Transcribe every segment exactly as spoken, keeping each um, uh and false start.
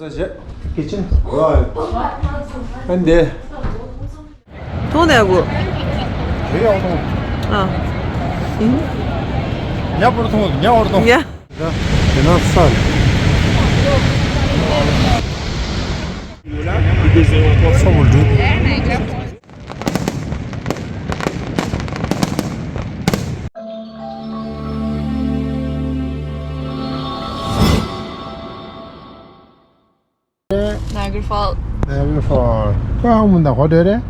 ཟ་བྱེད། ཀི་ཆན། ཨ་འདི། ཐུང་དེ་གུ། རེ་ཡག་ཐུང་། ཨ། ཉ་པོར་ཐུང་། ཉ་བོར་ཐུང་། ཉ། དེ་ན་ས། ཚོ་མོ་འདུག Niagara Fall. Niagara Fall. ཁོ་ཧ་མུན་ད་ཧོ་དེ་རེད།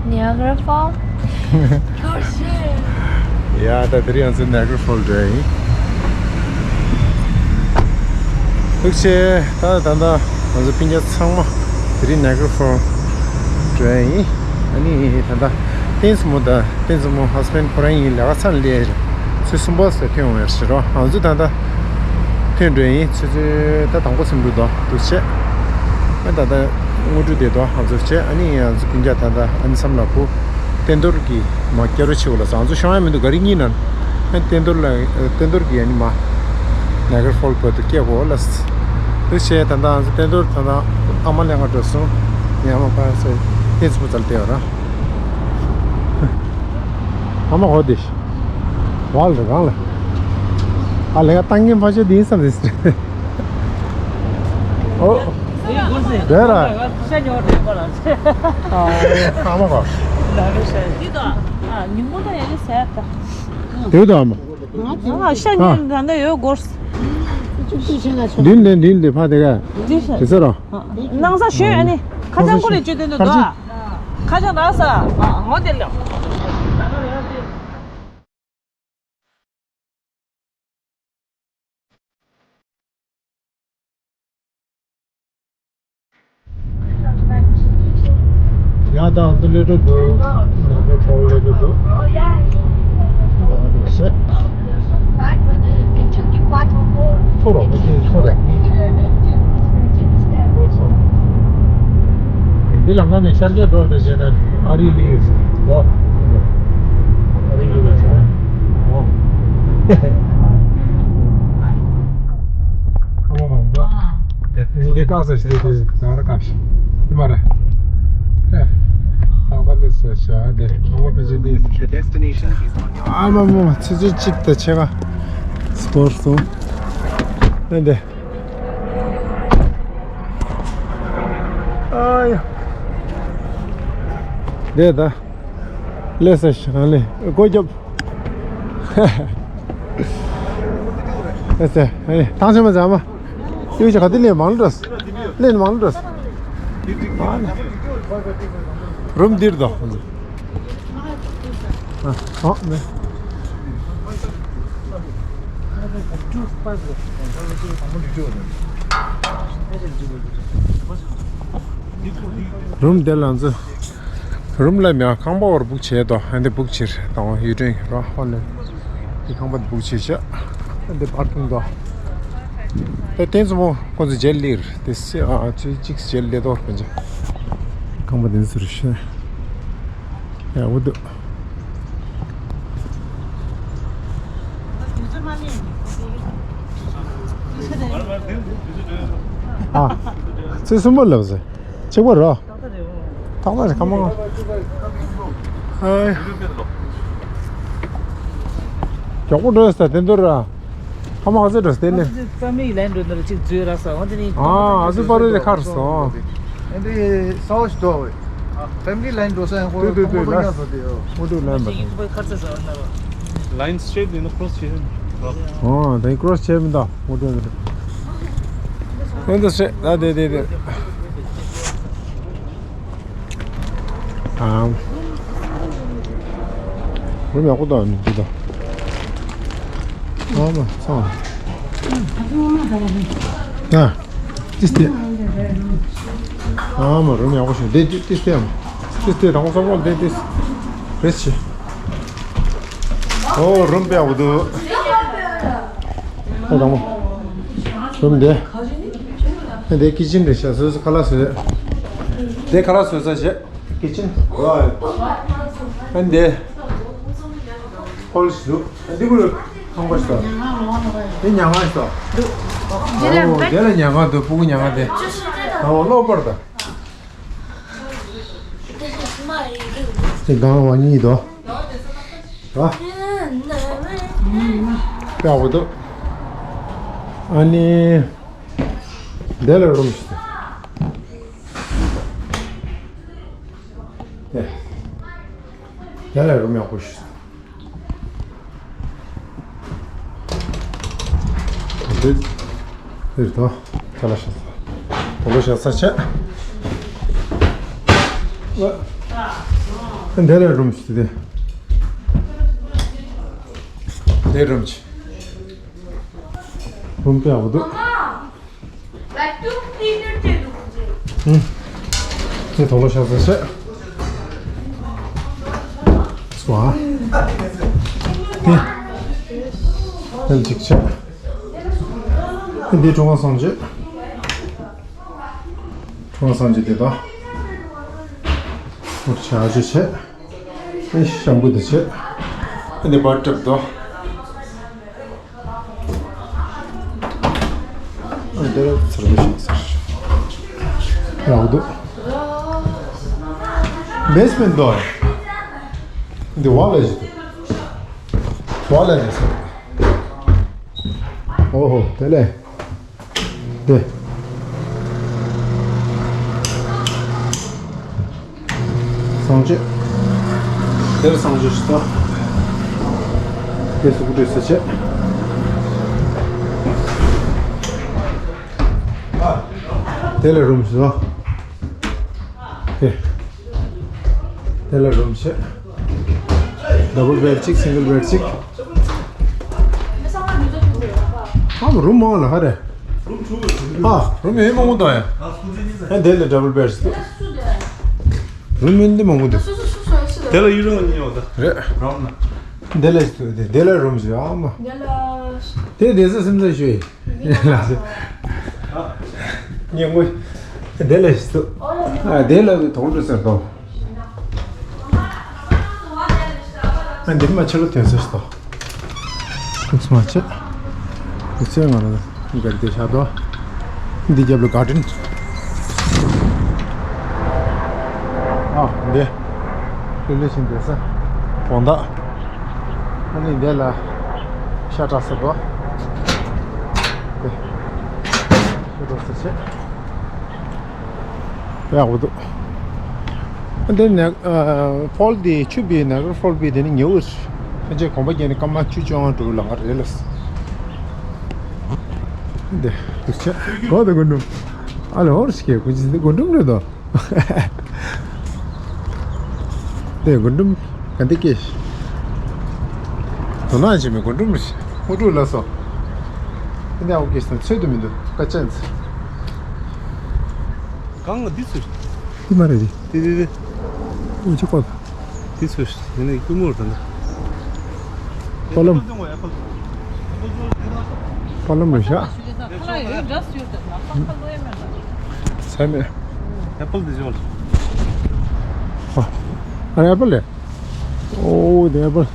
Niagara Fall. ཡ་ད་དེ་རིང་ང་ཚོ་Niagara Fall འགྲོ་ཡ་ཡིན། ཐུགས་རྗེ་ཆེ། ད་ད་ད་ང་ཚོ་སྤུན་ཀྱག་ཚང་མ་དེ་རིང་Niagara Fall འགྲོ་ཡ་ཡིན། ཨ་ནི་ད་ད་བསྟན་སྲིང་མོ་ད། བསྟན་སྲིང་མོ་husband ཁོ་རང་ཡིན་ལས་ཀ་ཚར་ལས་ཚོད་གསུམ་པ་ཟེར་ཐོན་འོང་ཡར་ཕྱིན་རོགས། ང་ཚོ་ད་ལྟ་ཐོན་འགྲོ་ཡིན། ཚོད་ཚོད་ད་དང་པོ་ཚིམ་འགྲོ་དོ་འདུག་བྱས། ཨ་ད་ལྟ་དངོས་གྲུབ་བསྡད་དོ་ང་ཚོ་བྱས། ཨ་ནི་ང་ཚོ་སྤུན་ཀྱག་ད་ལྟ་ཨ་ནི་བསམ་ལ་བུ་བསྟན་རྡོར་གྱི་མ་སྐྱ་རོ་ཆེ་བོ་ལ་ང་ཚོ་ཤོང་ཡ་མི་འདུག་ག་རི་གཉིས་ནང་། ཨ་བསྟན་རྡོར་ལ་བསྟན་རྡོར་གྱི་ཨ་ནི་མ་Niagara Fall བར་དུ་སྐྱེལ་དགོས་ལ། འདུག་བྱས་ད་ལྟ་ང་ཚོ་བསྟན་རྡོར་ད་ལྟ་ཨ་མ་ལེན་ག་འགྲོ་སོང་། ངས་ཨ་མ་ཕར་ཚེ་བསྟན་སྲིང་མོ་རྩ་ལ་བསྡད་ཡོད་ར། ཨ་མ་ཧོ་དེ། ཝལ་རེ་གང་ལ། ཨ་ལས་ཀ་བཏང་མཁན་ཕ་ཆོས་དེ་ཡིན་བསམ་རེད། ཨོ། རེད་ར། ཨ་མ་གོ། དེ་དོ་ཨ་མ། ང་ཤ་ཉོས་ད་ལྟ་ཡོད་སྐོར། མདུན་ལས་མདུན་ལས་ཕ་དེ་ག་དེ་ཟེར་རོ། ནང་ས་ཞོན་ཨ་ནི་ཁ་ཆང་ཁོ་ལས་བཅོས་དོན་དུ་འདུག་ཁ་ཆང་རག་ས། ཨ་འོ་དེ་ལ། ཡ་ད་འདི་ལས་འགྲོ་འདུག་ནང་པའི་ཁྲོ་ལས་འགྲོ་འདུག་ཤེ། ཚོ་རོགས་པ་ཚོ་རེད། འདི་ལ་ང་ནས་ཤར་རྒྱག་འགྲོ་འདྲ་བྱས་ན་ཨ་རི་ལི་ཡོད་ཟེར་ལོ། ཨ་རི་ལི་ཡོད་ཟེར་ལོ། ཁ་མ་མང་པོ། ངེད་ཀྱི་ཀག་ས་ཞིག་དེ་ཟ་ར་ཀག་ཞིག་དེ་མ་རེད། ཨེ། ཁ་པ་ལི་ས་ཤ་དེ་ཁ་པ་པི་ཅི་དེ། ཨ་མ་མོ་ཚི་ཚི་གཅིག་དང་ཕྱེད་ཀ་སྐོར་སོང་། ཨེ་འདི། ཨ་ཡ། དེ་ད། ལས་ས་ཞིག་རང་ལས་སྒོ་རྒྱབ། ཨེ་ས་ཨེ་ཐང་ཆེན་མ་ཟ་མ། ཡུལ་ཞིག་ག་དེ་ལས་མང་ལོ་འགྲོ། ལས་མང་ལོ་འགྲོ། ཨ་ནི། རུམ་འདིར་དོ། ཨ་ཨ་ནི། རུམ་དེ་ལ་ཚོ། རུམ་ལ་མེད་ཁང་པ་བར་བུག་བྱས་དོ། ཨ་འདི་བུག་ཕྱིར་དང་ཡུལ་ཀྲེང་རོ་ཧོ་ལེ། འདི་ཁང་པ་འདི་བུག་བྱས་ཤག་ཨ་འདི་པར་ཀིང་དོ། ད་བསྟན་སྲིང་མོ་ཁོང་ཚོ་རྗེས་ལིར་དེ་སི་ཨ་ཚོས་གཅིག་རྗེས་ལི་དོ་ཁོང་ཚོ། ཁང་པ་འདི་ཚོ་རེད་ཤག་ཡ་འུ་དུ། ཨ། ཚེ་གསུམ་པ་ལབ་ཟེར། གཅིག་པ་རོ། ཏག་ཏག་རེད་ཁ་མང་། ཨ། མགྱོགས་པོ་འགྲོ་ས་དེ་འདུག་ར། ཁ་མང་ཚེ་འགྲོ་ས་དེ་ནས། ཕ་མི་ལན་འགྲོ་འདུག་གཅིག་བཟོས་ར་ས་འོ་དེ་ནི། ཨ་ཨ་ཟུ་པ་རུ་དེ་ཁར་སོང་། ཨ་འདི་ས་འོ་ཞིག་འགྲོ་བས། Family line འགྲོ་ས་ཡང་ཁོ་དུ་དུ་དུ་ལ། ཁོ་དུ་ལ་མ། Line straight in the cross here. ཨོ་དེ་cross བྱས་མི་འདུག་ཁོ་དུ་དུ། ཨེ་འདི་སེ་ད་དེ་དེ་དེ། ཨམ། རུམ་ཡག་པོ་འདུག་ནི་འདི་དང་། ཨ་མ་ཚང་། ཡ། ཏིས་ཏེ། ཨ་མ་རུམ་ཡག་པོ་ཞིག་འདི་ཏིས་ཏེ་ཨམ། ཏིས་ཏེ་དང་པོ་སོག་པོ་འདི་ཏིས། རེས་ཆེ། ཨོ་རུམ་དཔེ་ཡག་པོ་འདུག་ཨོ་དང་པོ། རུམ་འདི། འདི་ཀི་ཆན་རེད་ཤག་སོ་སོ་ཁ་ལག་བཟོས། འདི་ཁ་ལག་བཟོས་ས་བྱས། ཀི་ཆན། ཨ་འདི། ཧོལ་ཞིག་འདུག་ཨ་འདི་ཀུ་ལུ། ཁང་པ་ཞིག་འདུག་དེ་ཉལ་ཁང་ཞིག་འདུག་འདི་ལ་ཨོ་དེ་ལ་ཉལ་ཁང་འདུག་སྤུ་གུ་ཉལ་ཁང་དེ། ཨོ་གློག་པར་དང་། དེ་སྒང་བ་གཉིས་འདུག་ཨ། ཡག་པོ་འདུག་ཨ་ནི། འདི་ལ་རུམ་ཞིག་འདུག་དེ། དེ་ལ་རུམ་ཡག་པོ་ཞིག་འདི། འདིར་དོ། ད་ལ་ཤ་ཚ། དོ་ལོ་ཤ་ཚ་ཆེ། ཨ། འདི་ལ་རུམ་ཞིག་དེ། འདི་རུམ་ཆེ། རུམ་དཔེ་ཡག་པོ་འདུག་ཨུམ། དེ་དོ་ལོ་ཤ་ཚ་ཆེ། སོ། དེ། དེ་གཅིག་ཆེ། འདི་ཀྲུང་དབྱང་གསང་སྤྱོད། ཀྲུང་དབྱང་གསང་སྤྱོད་དེ་དང་། འོར་ཆ་ཨ་ཅེ་ཆེ། ཨེ་ཤམ་པུ་དེ་ཆེ། ཨ་ནི་བར་ཊབ་དང་། ཨ་འདི་ལ་ཚར་གི་ཤིང་ཟེར། ཡག་འདུག་བེ་སི་མེན་ཊི་དང་། འདི་ཝ་ལ་ཞིག་འདུག་ཝ་ལ་ནས་ཟེར། ཨོ་ཧོ་དེ་ལས། དེ། གསང་སྤྱོད། དེར་གསང་སྤྱོད་ཞིག་དང་། དེ་སུ་ཀུ་ཏྲའི་ས་ཆ། དེ་ལ་རུམ་ཞིག་དང་། དེ། དེ་ལ་རུམ་ཞིག་ཌབ་བལ་བེཌ་གཅིག་སིང་གལ་བེཌ་གཅིག་ཨ་རུམ་མང་ལ་ཧ་རེ། ཨ་རུམ་ཡོད་མང་པོ་འདུག་ཡ། ཨ་དེ་ལ་ཌབ་བལ་བེཌ་འདུག་རུམ་ཡོད་འདི་མང་པོ་འདུག་དེ་ལ་ཡུ་རོ་གཉིས་ཡོད་ད། རེད། རང་ན། དེ་ལ་དེ་ལ་རུམ་ཞིག་ཨ་མ། དེ་དེ་ཚོ་སེམས་ཚ་ཞུ་ཡི། ཉེ་ངོ་། དེ་ལ་ཞིག་འདུག་ཨ་དེ་ལ་དོང་འགྲོ་ཟེར་དོ། ཨ་འདི་མ་ཆེ་ལོ་དོན་ས་ཞིག་དོ། ཁུགས་མ་ཆེ། ཁུགས་ཆེ་ང་ལ་གར་དེ་ཤ་དོ། འདི་རྒྱབ་ལ་གར་ཌེན། ཨ་འདི། ལྷོད་ལྷོད་ཕྱིན་བསྡད་ས། དགོང་དག་ཨ་ནི་འདི་ལ་ཤ་བཀྲ་ས་དོ། འདི། ཤ་བཀྲ་ས་ཆེ། ཡག་པོ་འདུག་འདི་ནས་ཕོལ་འདི་ཆུ་བི་ནས་ཕོལ་བི་འདི་ནི་ཉེ་བོ་ཞིག་ཕན་ཆད་གོམ་པ་བརྒྱབ་ནས་སྐར་མ་བཅུ་བཅོ་ལྔ་འགྲོ་ལ་ང་རེད་ལ། འདི་འདུག་ཆ་གོ་ད་རྒུན་འབྲུམ། ཨ་ལེ་ཧོར་ཞིག་གི་རྒུན་འབྲུམ་རེད་དོ། དེ་རྒུན་འབྲུམ་ག་འདི་སྐྱེས། དོ་སྣང་བྱེད་མི་རྒུན་འབྲུམ་རེད། ཨུ་ཕྲུག་ལ་སོ། དེ་ནས་ཨུ་སྐྱེས་སོང་ཚོད་དུ་མི་འདུག་ཀ་ཅན་ཚེ། གང་ང་འདི་ཚོད། འདི་མ་རེད་དེ། དེ་དེ་དེ། ཨུ་ཅི་ཀོ། འདི་ཚོད་དེ་ནས་ཀུ་མོར་དང་། པ་ལམ། པ་ལམ་རེད་ཤག་ཚད་མེད། ཨེ་པལ་དེ་བཞོན། ཨ་ཨེ་པལ་ལེ། ཨོ་དེ་ཨེ་པལ།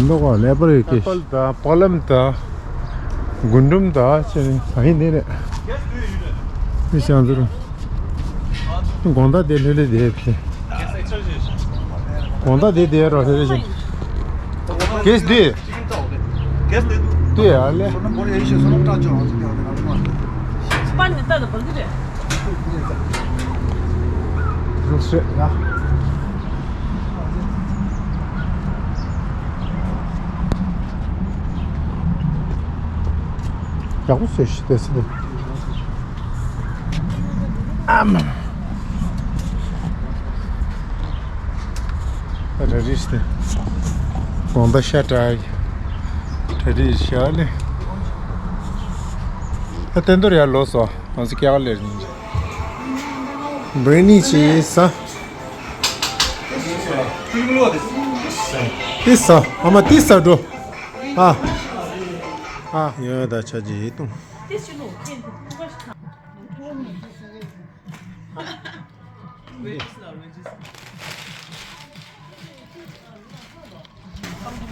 མདོག་ལེ་ཨེ་པལ་རེད་ཀྱི། ཨེ་པལ་དང་པ་ལམ་དང་། རྒུན་འབྲུམ་དང་ཅེ་ནི་ད་ཡིན་དེ་རེད། དེ་ཤང་ཟུར། དགོང་དག་དེ་ལྷོད་ལྷོད་དེ་ཕྱིན། དགོང་དག་དེ་དེ་རོ་ལྷོད་ལྷོད་ཕྱིན། གེས་དེ། གེས་དེ་དུ། དེ་ཨ་ལེ། སོ་ནམ་བོར་ཡ་ཡི་ཤེས་སོ་ནམ་སྐྲག་ཅོ་ཨ་ཙི་དེ་ཨ་ཙི་ང་རུ་མ། པ་ནི་ད་ད་བར་གི་རེད། ལུགས་སྲོལ་ཡ། ཡག་པོ་བཟོས་ཤིག་དེ་སི་དེ། ཨམ། ར་རིས་དེ། གོང་ད་ཤ་ཏྲ་ཡི། ར་རིས་ཤ་ལེ། ད་ཏན་ཏོར་ཡར་ལོག་སོ། ང་ཚོ་སྐྱག་ལེར་ཡིན། བྷི་རི་ནི་ཅི་ཟ། ཏི་ཟ། ཨ་མ་ཏི་ཟ་འགྲོ། ཨ། ཨ། ཡ་ད་ཆ་ཇི་ཡི་ཏུང་།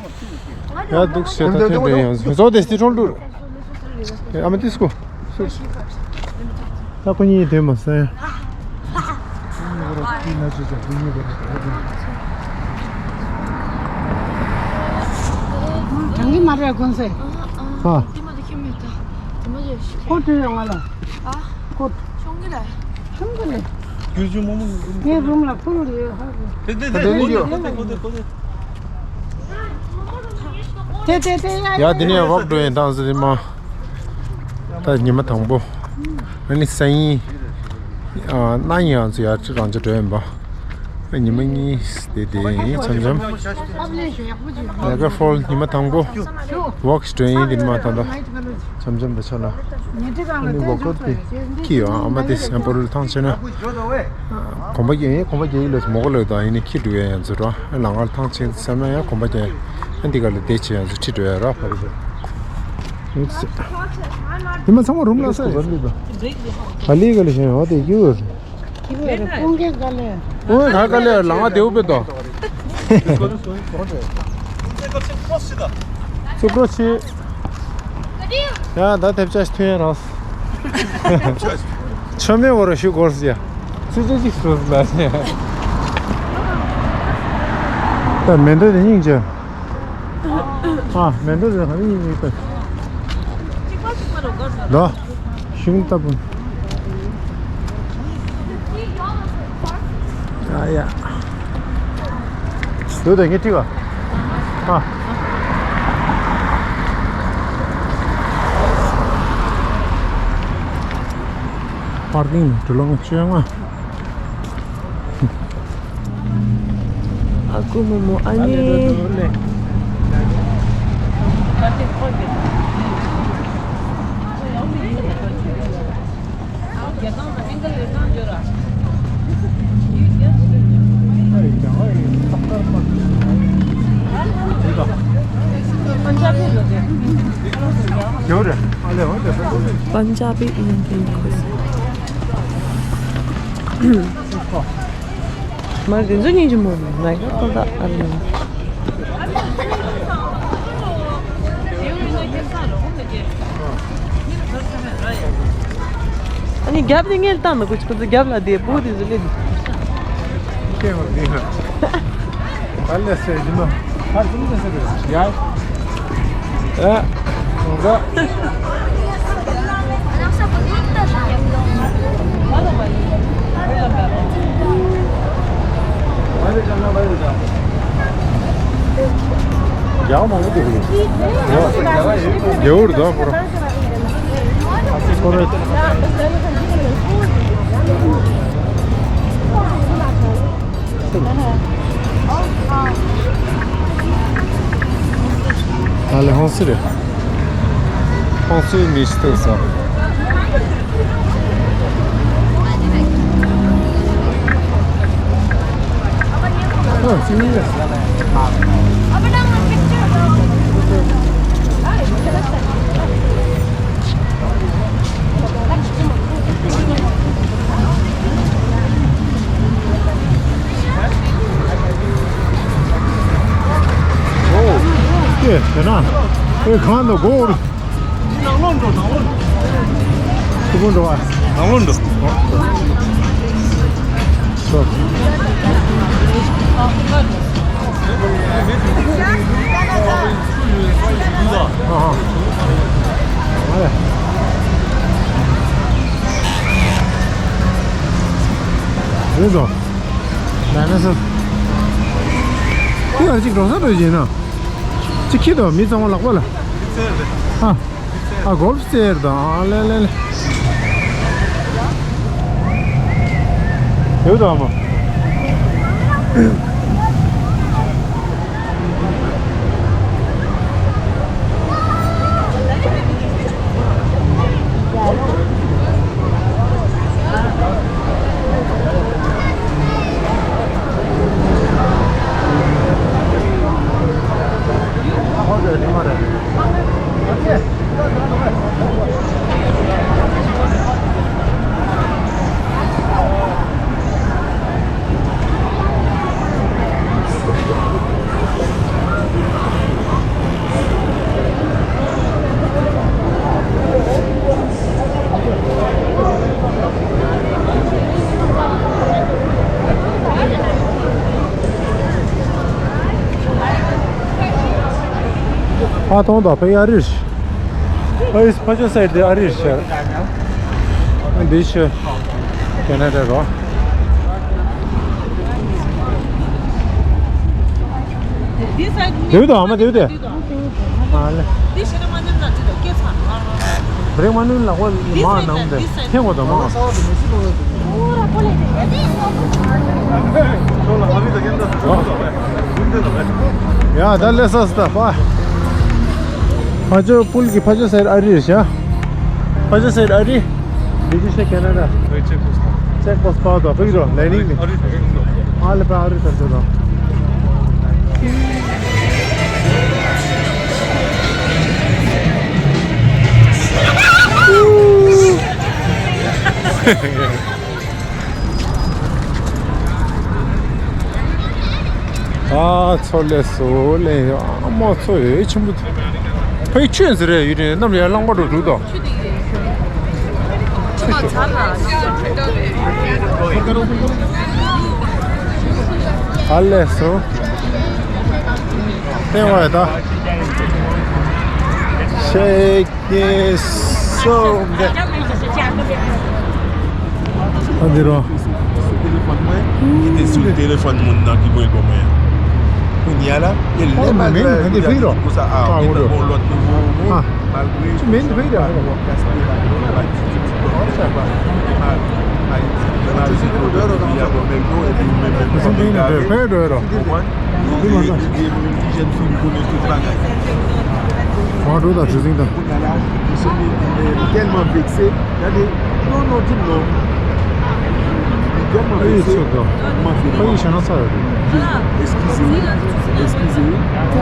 ཡ་འདུག་ཞེས་ད་ཐོན་དྲན་ཡང་བཟོ་དེ་སི་ཁྲོན་ལུར། ཨ་མ་ཏིས་ཀོ། ད་ཁོ་གཉིས་དེ་མ་ཟེར། གྲང་གི་མ་རེད་གོན་སེ། ཨ། ཁོ་དྲིས་ཡོང་ང་ལ། ཨ། ཁོ། ཤོང་གི་ལ། ཤོང་གི་ལ། རྒྱུ་རྒྱུ་མོ་མོ། ངའི་རུམ་ལ་ཕུལ་ཡོད་ཧ་གོ། དེ་དེ་དེ་དེ་ནི་ཡོད། ཁོ་དེ་ཁོ་དེ་ཁོ་དེ། དེ་དེ་དེ་ཡ། ཡ་དེ་ནས་ཝོག་འགྲོ་ཡིན་དང་ཟེར་མ། ད་ཉི་མ་དང་པོ། ཨ་ནི་སང་ཉིན། ཨ་གནངས་ཉིན་ང་ཚོ་ཡར་ཅིག་རང་ཅག་འགྲོ་ཡིན་པ། ཉི་མ་གཉིས་དེ་དེ་ཡིན་འཆམ་འཆམ། ལ་ཀ་ཧྥོལ་ཉི་མ་དང་པོ། ཝོག་ཞིག་འགྲོ་ཡིན་དེ་ནི་མ་ད་ད། འཆམ་འཆམ་དུ་ཆ་ལ། ཨ་ནི་ཝོག་ཀོ་དེ་ཁྱི་ཡོད་ཨ་མ་དེ་སེམས་པོ་རུ་ཐང་ཆེ་ན། གོམ་པ་རྒྱག་གོམ་པ་རྒྱག་ཡིན་ལ་མོ་གོ་ལོ་དང་ཡིན་ནི་ཁྱི་འགྲོ་ཡ་ཡང་ཚོ་ར་ལང་ཀར་ཐང་ཆེ་སེམས་ན་ཡང་གོམ་པ་རྒྱག་ཡ་འདི་ག་ལ་བསྡད་ཆེ་ཡང་ཚོ་ཁྱི་འགྲོ་ཡ་ར་ཕ་རི་ཤ། དེ་མ་ཚང་མ་རུམ་ལ་ས་ཡ། ག་ལི་ག་ལི་ཤ་ཡང་བ་དེ་རྒྱུ་ཡོད་རེད། ཀུང་གེ་ག་ལེ། ཀུང་གེ་ག་ལེ་ལང་ང་དེའུ་པེ་དོ། ཚུ་ཀྲོ་ཆི། ཡ་ད་ཐེབས་ཆག་ཐུན་ཡ་རང་། ཆོ་མེ་བོ་ར་ཤུ་གོར་སི་ཡ། ཚུ་ཅི་ཅིག་སུ་ལ་ཡ། ད་མེ་འདོད་དེ་སྙིང་རྗེ། ཨ་མེ་འདོད་དེ་ཧ་ནི་སྙིང་རྗེ། ད། ཤིང་ལྟ་བུ། ཨ་ཡ། ཡོད་དེ་ངས་ཁྲིད་ག་ཨ། པར་ཀིང་འགྲོ་ལོང་བཅོ་ལྔ། ཨ་ཁུ་མོ་མོ་ཨ་ནི། Punjabi Indian cuisine. མ་རེད་དེ་ཚོ་སྙིང་རྗེ་མོ་ང་ཡང་ཁོ་ཐག་ཨ་རི་ནང་། ཨ་ནི་རྒྱབ་དེ་ངས་བཏང་མི་དགོས་ཁོ་ཚོ་རྒྱབ་ལ་དེ་བུ་དེ་ཚོ་སླེབས་འདུག་ཁྱེད་ངོ་དེ་ཧ་ལས་སེ་ཡིན་ནོ། ཧ་ཙམ་དེ་སེ་རེད་ཡ། ཨ། ཁོང་ཚོ། རྒྱ་མང་པོ་འདུག་ལོ། རྒྱ་འུར་དང་པོ་ར། ཨ་ལེ་ཧོང་སི་རེད། ཧོང་སི་མི་ཤི་ཏོ་ས། ཨ་ཙི་མི་རེད། ཨོ། ཀྱེ། དེ་ན། ཨེ་གང་དུ་སྒོ། ནང་ལོགས་འགྲོ་ནང་ལོགས། ཐུ་བོ་འགྲོ་བ། ནང་ལོགས་འགྲོ། ཨོ། ཨ་ཅིག་འགྲོ་ས་འགྲོ་བཞིན་ན། ཅིག་ཁྱི་དང་མི་ཚང་མ་ལག་པ་ལ། ཨ། ཨ་སྒོ་བཙེར་དང་ཨ་ལེ་ལེ་ལེ། ཡོད་དང་མ། ཨ་ཐོང་དང་ཕ་ཡ་རིར། ཨ་ཡིས་ཕ་ཆོ་སའི་དེ་ཨ་རིར་ཤར། འདི་ཤི། ཁེ་ན་ཌ་རོ། དེ་བི་དང་ཨ་མ་དེ་བི་དེ། ཨ་ལེ། འདི་ཤི་ར་མ་ནུན་ལ་འདི་དང་སྐད་ཚ། བྲེག་མ་ནུན་ལ་ཧོལ་མ་ནང་དེ་ཐེང་གོ་དང་མ། ཡ་ད་ལེ་སོ་སྟ་པ། ཕ་ཇོ་པུལ་གི་ཕ་ཇོ་སེར་ཨ་རི་རེད་ཤག་ཕ་ཇོ་སེར་ཨ་རི། འདི་ཤ་ཁེ་ན་ཌ། ཅེག་པོ་སི་པ་དོ་ཕིག་རོ་ལེ་ནིང་ནི། ཨ་ལེ་པ་ཨ་རི་ཐར་ཆོ་དོ། ཨ་ཚོ་ལེ་སོ་ལེ་ཨ་མ་ཚོ་ཡོད་ཆེན་པོ། ཕའི་ཆོས་ཟེར་རེ་ཡོད་རེད་ནམ་ཡར་ལངས་པ་འགྲོ་འདུག་དོ། ཨ་ལེ་སོ། ལྟེ་བ་ད། ཤེས་ཀྱི་སོ་འདི། ཨ་འདི་རོ། Sou telefòn mwen, kite sou telefòn moun nan ki mwen gòmen an. Kounye a la, e lè m al travay kounye a li di konsa, a, ou gen bon lòt nouvo moun, malgre ou pa gaspiye lajan, ou pa di ti ti kòb, ou pa, pa, pa di ti ti kòb, epi ou menm menm kòb egare, ou konprann? Ou gen, ou gen jèn fi, li konnen tout bagay. Kounye a la, m tèlman vekse. Gade, non, non, di m non. Li tèlman vekse, m anfle li. Eskize wi, eskize wi.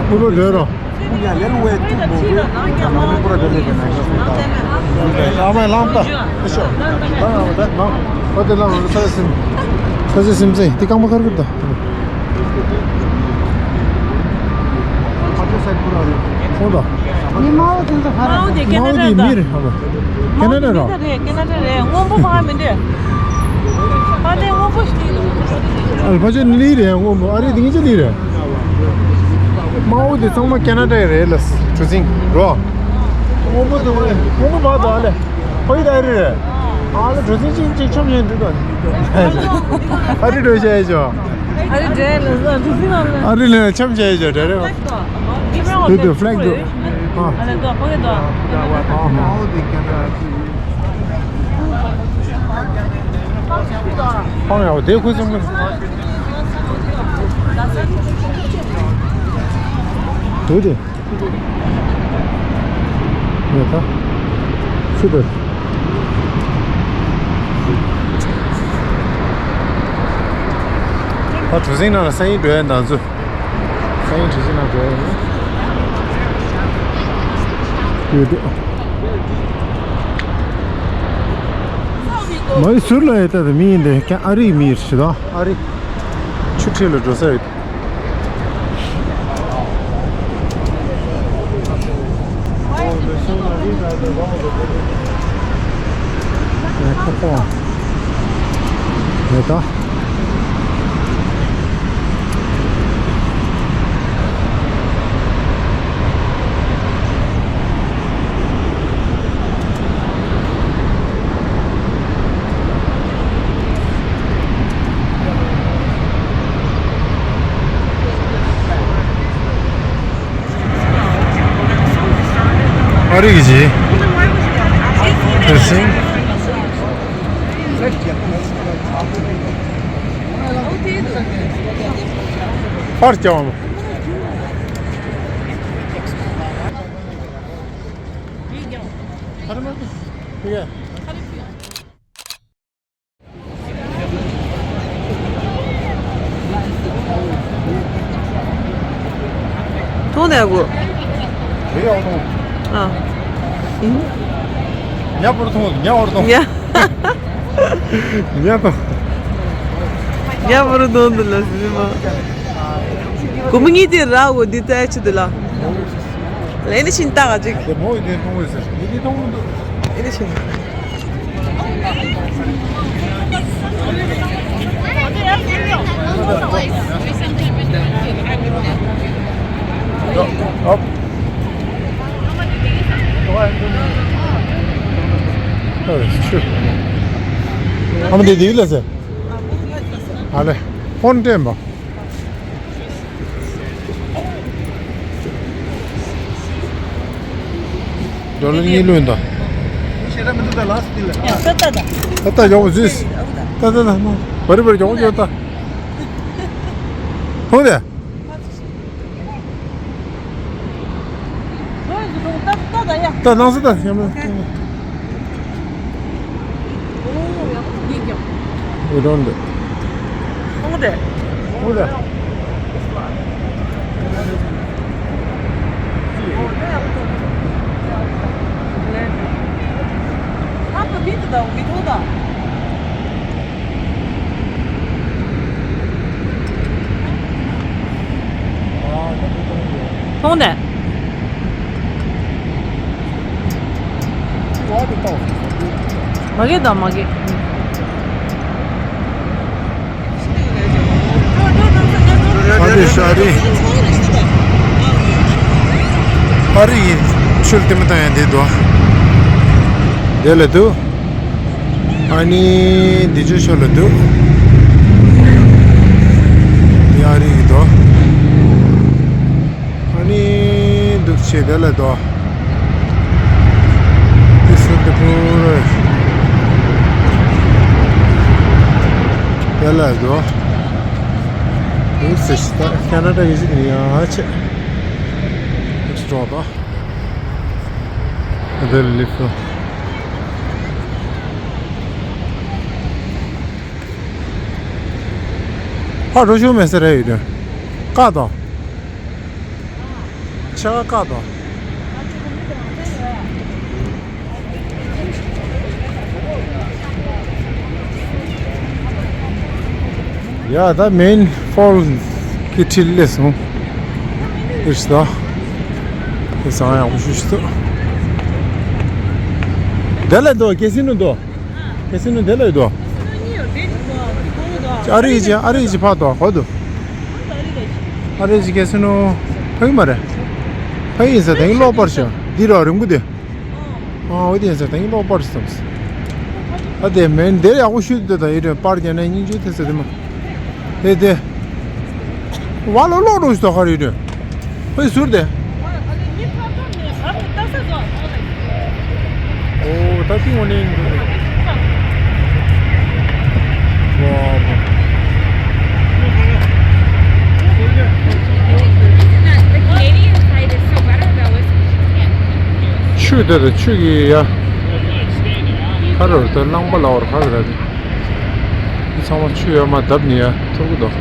Kounye a lè l wè tout bon vre, m ap pran de mennaj. ཁོང་དང་། མའོ་དེ་ཁེ་ན་ཌ་རེད། མའོ་དེ་མི་རེད་ཧ་ལོ། ཁེ་ན་ཌ་ར། མི་རེད། ཁེ་ན་ཌ་རེད། སྔོན་པོ་ཕ་མི་འདྲ། ཕ་དེ་སྔོན་པོ་ཞིག་ཡིན། ཨ་ལ་ཕ་ཆེ་ནི་ལི་རེད། སྔོན་པོ་ཨ་རི་དེ་ངེད་ཅག་ལི་རེད། མའོ་དེ་ཚང་མ་ཁེ་ན་ཌ་རེད་ལ་གྲུ་གཟིངས་རོ། སྔོན་པོ་དེ་སྔོན་པོ་མ་དོ་ཨ་ལེ། ཕ་ཡི་ད་ཨ་རི་རེད། ཨ་ལེ་གྲུ་གཟིངས་གཅིག་གཅིག་ཆོམ་ཡན་འདུག་ད། ཨ་རི་འགྲོ་བྱས་ཡོད་ཅོ། ཨ་རི་འདྲེ་ལ་ཟ་འདུག་ཟིན་ཨ་ལེ། ཨ་རི་ལ་ཆམ་བྱས་ཡོད་ཅོ་འདྲེ་རེད། དུ་དུ་ཕ་ལེག་འདུག་ཨ་ལེ་དུ་ཕ་གི་དུ། ཨ་ལེ་དུ་ཕ་གི་དུ། ཕ་ཡ་དེ་ཁོས་སོང་གི། དུ་དེ། ཡ་ད། སུ་དེ། ད་གྲུ་གཟིངས་ནང་ལ་སང་ཉིན་འགྲོ་ཡ་ན་ཚོ། སང་ཉིན་གྲུ་གཟིངས་ནང་འགྲོ་ཡ་ཡིན། ཡོད་དེ། མ་ཡི་ཟུར་ལ་ཡོད་ད་དེ་མི་ཡིན་དེ་ཀྱང་ཨ་རིའི་མི་ཡིན་ཞེས་དང་ཨ་རི། ཆུ་ཁྲི་ལ་འགྲོ་ས་ཡོད། ཨ་རིག་གི་ཇི། ཁེར་སིང་། ཕར་བརྐྱངས། མཐོང་དེ་གོ། རེད་ཡོང་ནོ། ཨ། ཉ་པོར་མཐོང་ཉ་བོར་མཐོང་། ཉ། ཉ་དང་། ཉ་པོར་མཐོང་འདི་ལ་སྲིད་མ། གོ་མི་གཉིས་དེ་ར་གོ་འདི་ལྟ་ཆུ་འདི་ལ། ལེ་ནི་ཤིན་ཏག་ཅིག་དེ་མོ་ཡི་དེ་མཐོང་བས་ཟེར། ཡི་དེ་མཐོང་མི་འདུག་ཨེ་ནི་ཤིན། ཨོབ། ཨ་མ་དེ་དེ་ལ་ཟེར། ཨ་ལེ། ཧོན་ཏེན་པ། ཌོ་ལར་གཉིས་ལོན་ད། ད་ད་ད། ད་ད་ཡོང་ཟིས། ད་ད་ད། བར་བར་ཡོང་ཡོད་ད། ཧོན་ཏེན། ད་ནང་སུ་ད་ཡང་མ། འོ་ཡང་ཡིན་ཀྱང་། འོ་དང་འདི། འོ་དེ། འོ་དེ། ཨ་ཁུ་མི་དེ་ད་མི་ཐུང་ད། མཐོང་དེ། མ་གི་དང་མ་གི། ཨ་རི་ཤ་རི། ཨ་རི་ཡིན། ཆུ་ལྟེ་མོ་དང་ཡང་འདི་དོ། དེ་ལ་དུ། ཨ་ནི་འདི་ཆུ་ཤོར་ལ་འདུག་ཡ་རིག་དོ། ཨ་ནི་འདུག་ཆེ་དེ་ལ་དོ། འདི་སུ་དེ་པུ་ར། དེ་ལ་དོ། འདུག་སེ་ཤི་ད་ཁ་ན་ཌ་གི་ཞིག་ཡ་ཆེ། འདུག་སེ་དོ། དེ་ལ་ལིབ་དོ། ཕར་འགྲོ་ཤོག་མེད་ཟེར་རེད་ཡོད་དོན། བཀག་དང་། ཆ་བཀག་དང་། ཡ་ད་མེན་ཕོལ་གྱི་འཁྲིས་སླེབས་སོང་། ཨིར་ཤི་ད། དེ་སང་ཡག་པོ་ཞུ་ཞུ་ཐུབ། དེ་ལ་འདུག་གལ་སྲིད་ནུ་འདུག་གལ་སྲིད་ནུ་དེ་ལ་ཡོད་དོ། ཨ་རི་ཡི་ཅི་ཨ་རི་ཡི་ཅི་ཕག་དོ་གོ་དུ། ཨ་རི་ཡི་ཅི་གལ་སྲིད་ནུ་ཕ་གི་མ་རེད། ཕ་གི་ཡིན་ས་དེང་གི་གློག་པར་ཤོ་འདི་རོ་རིང་པོ་དེ། ཨ་འོ་དེ་ཡིན་ས་དེང་གི་གློག་པར་ཤོ་ཨ་དེ་མེན་དེ་ཡག་པོ་ཞུ་དུ་དེ་དང་ཡི་རེ་པར་རྒྱ་ནས་སྙིང་རྗེ་ཐེ་ས་དེ་མ། དེ་དེ། བ་ལོ་ལོ་རུ་ཤོ་ཁ་རི་རེ། ཕའི་ཟུར་དེ། ཨོ་ད་ཏིང་ངོ་ནས་འགྲོ་རེད། ཝ་ཝ། ཆུ་དེ་དང་ཆུ་གི་ཡ། ཁ་རུ་ད་རླངས་པ་ལ་བར་ཁ་རུ་ད་དེ། ཚང་མ་ཆུ་ཡ་མ་བརྡབ་ནི་ཡ་ཐུར་གི་འདུག་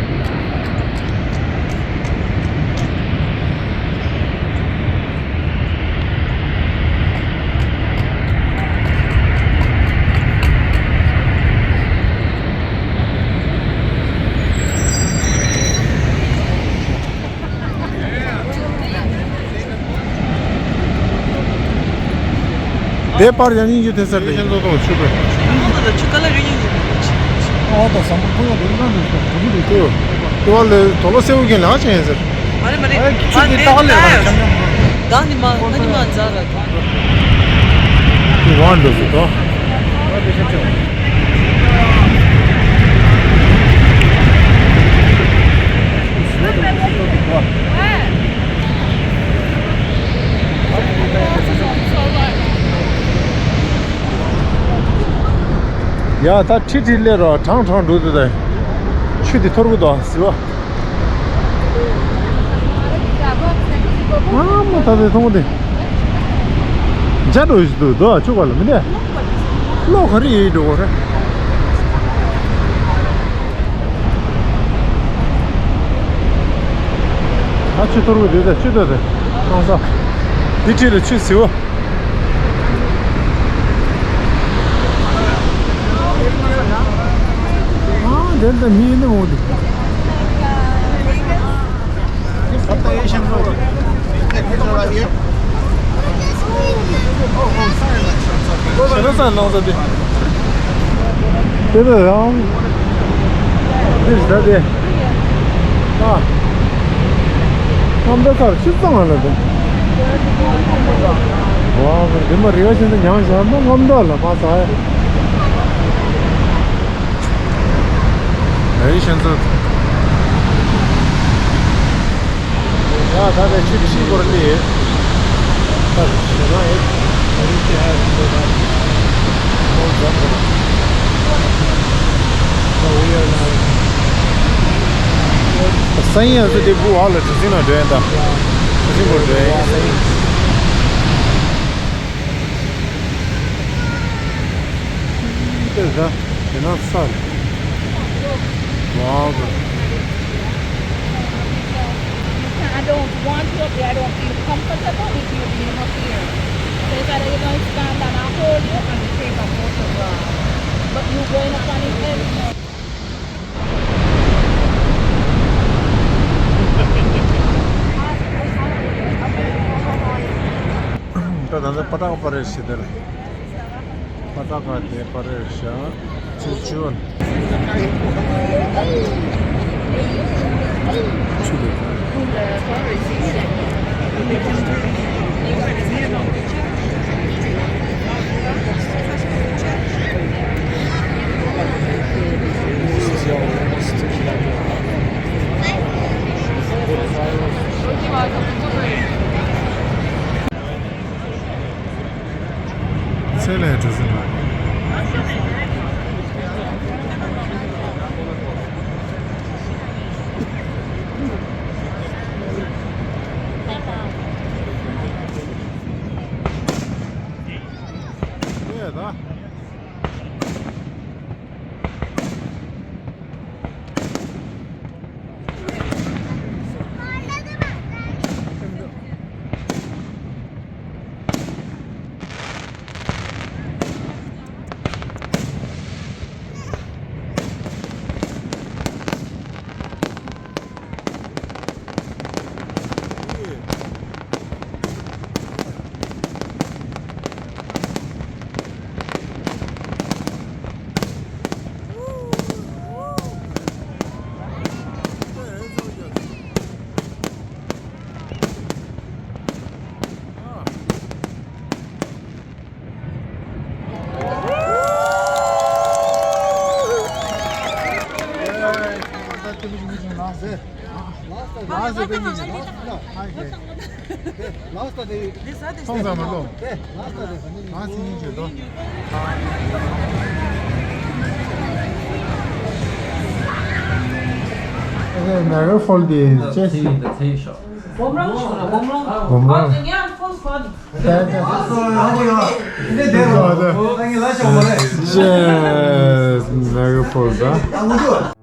དེ་པར་ཡང་སྙིང་རྗེ་ཐེབས་ས་རེད། ཁྱེད་ཚོ་དང་ཆུ་དང་། ཆུ་ཀ་ལ་རིང་ཡིན། ཨོ་ད་བསམ་པ་ཕུ་ཡོང་དུ་ཡིན་ན་འདུག་ད་འདུག་འདུག་ཏེ། ཏེ་བ་ལས་དོ་ལོ་སེའུ་གིན་ལ་ཅན་ཡིན་ཟེར། མ་རེད་མ་རེད། ཨེ་ཁྱི་ཆུ་དེ་ཏག་ལས་ར་ཆམ་ཆམ། ད་ནི་མ་ད་ནི་མ་འཛར་ར། ཏེ་བ་འདུག་ཟེར་ཏོ། ཡ་ད་ཁྲི་ཁྲི་སླེབས་རོགས། གྲང་གྲང་འགྲོ་འདུག་ད། ཆུ་དེ་འཐོར་གི་འདུག་ཟི་བ། ཨ་མ་ད་དེ་མཐོང་དེ། འཇའ་འགྲོ་བཞིན་འདུག་དོ་ཆུ་ག་ལ་མི་འདས། གློག་ག་རེ་ཡིན་འགྲོ་གོ་རེ། ཨ་ཆུ་འཐོར་གི་འདུག་ད་ཆུ་འཐོར་དེ། གནམ་ས། འདི་ཁྲིད་ལ་ཆུ་ཟི་བ། ཨ་འདྲེན་དང་མི་ཡིན་ནི་འོང་འདུག་ཞེ་ན་ས་ནང་ས་དེ། དེ་རེད་ད་དེ། ཨ། ཨ་མདའ་ཚར་ཕྱི་གཙང་ལ་དེ། ཝའོ། འདི་མ་རི་བ་ཤིན་ཏུ་ཉམས་བཞག་མ་རྔམ་འདོག་ལ་མ་ཟ། རེད་ཤན་ཚོ། ཡ་ད་ལྟ་ཆུ་ཆེན་པོར་སླེབས། ད་ཞེ་ན་ཨེ། ད་རིག་ཅི་ཧ་ཞིག་འདུག་ད། ཁོང་འཛོམས་འདུག་ད་ཝི་ཡར་ན། སང་ཉིན་ང་ཚོ་དེ་བུ་བ་ལ་གྲུ་གཟིངས་ལ་འགྲོ་ཡིན་ད། གྲུ་གཟིངས་པོར་འགྲོ་ཡིན་སང་ཉིན། དེ་ད་དེ་ན་ས། ཝའོ། I don't want you up there. I don't feel comfortable with you being up here. So it's either you're going to stand and I hold you and we take a photograph. But you going up on the head. ད་ད་ད་པ་ཏག་པ་རེད་ཤི་དེར། པ་ཏག་ག་དེ་པ་རེད་ཤ། ཆུ་ཆུ། ཆུ་དེ། ཚེ་ལས་འགྲོ་ཟིན་པ། ཡས་ད། Mega Fall དེ་ཅེས། སྒོམ་རང་ཤོག་ལ་སྒོམ་རང་། སྒོམ་རང་། ཨ་ཉན་ཕོ་སི་ཕོ་ནི། ཅེས་Mega Fall ད།